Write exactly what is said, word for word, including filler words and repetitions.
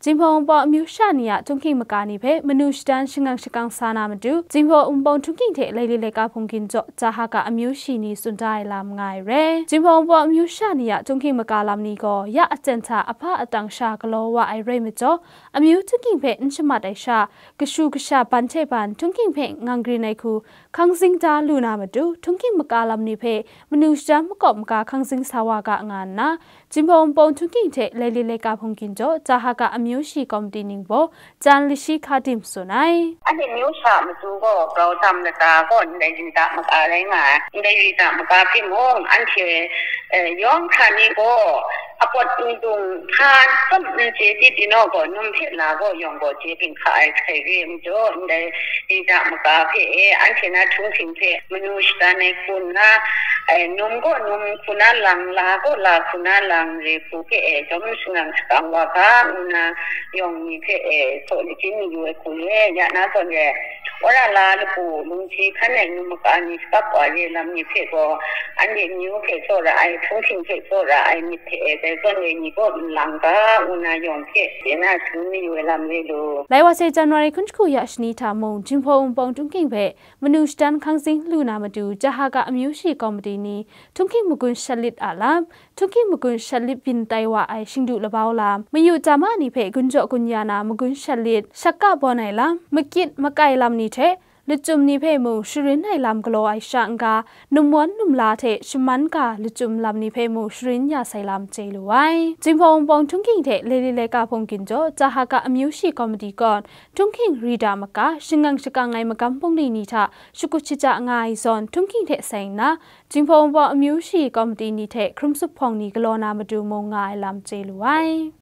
Jinghpaw Wunpawng amyu sha ni a htunghking maka ni hpe manu shadan shangang shakang sa na matu, Jinghpaw Wunpawng htunghking hte Laili laika hpungkin jaw Jahaka amyu shi ni tsun da ai lam nga ai re. Jinghpaw Wunpawng amyu sha ni a htunghking maka lam ni gaw ya aten hta ahpa atang sha galaw wa ai rai majaw, amyu htunghking hpe n shamat ai sha, kashu kasha ban hte ban htunghking hpe ngang grin ai hku hkang zing da lu na matu, htunghking maka lam ni hpe manu shadan makawp maga hkang zing sa wa ga nga nna, Jinghpaw Wunpawng htunghking hte Laili laika hpungkin jaw Jahaka amyu shi kawmti ning baw jan lashi hka dim tsun ai. Anhte myu sha matu gaw grau tam lata gaw ndai rida maka rai nga ai. Ndai rida maka hpe mung anhte, eh, yawng hkra ni gaw apawt ndung hpa tsawm n chye di, tinaw gaw num hpe la gaw yawng gaw chye byin hka ai hkrai re ai majaw, ndai rida maka hpe e anhte na htunghking hpe manu shadan ai hku nna, eh, num gaw num hku na lang, la gaw la hku na lang re hku hpe e jawm shangang shakang wa ga, ngu na yawng ni hpe e saw lachyum mayu ai hku re, ya na zawn re, wora la lapu lungsi hkan ai nu maka ni shakap wa re lam ni hpe gaw, anhte myu hpe tsawra ai, htunghking hpe tsawra ai myit hpe e dai zawn re ni gaw n lang ga, ngu na yawng hpe chye na shangun mayu ai lam re lu. Lai wa sai January hkun shagu ya shani hta mung, Jinghpaw Wunpawng htunghking hpe manu shadan hkang zing lu na matu, Jahaka amyu shi kawmti ni htunghking magun shat lit a lam, htunghking magun shat lit byin tai wa ai shingdu labau lam, mayu dama ni hpe gun jaw gun ya na magun shat lit, shaka bawn ai lam, makyit makai lam ni hte, lachyum ni hpe mung sharin ai lam galaw ai sha n-ga, numwan numla hte shaman ga lachyum lam ni hpe mung sharin ya sai lam chye lu ai. Jinghpaw Wunpawng htunghking hte Laili laika hpungkin jaw Jahaka amyu shi kawmti kawn, htunghking rida maka, shangang shakang ai magam bungli ni hta shakut shaja nga ai zawn htunghking hte seng nna, Jinghpaw Wunpawng amyu shi kawmti ni hte hkrum zuphpawng ni galaw na matu mung nga ai lam chye lu ai.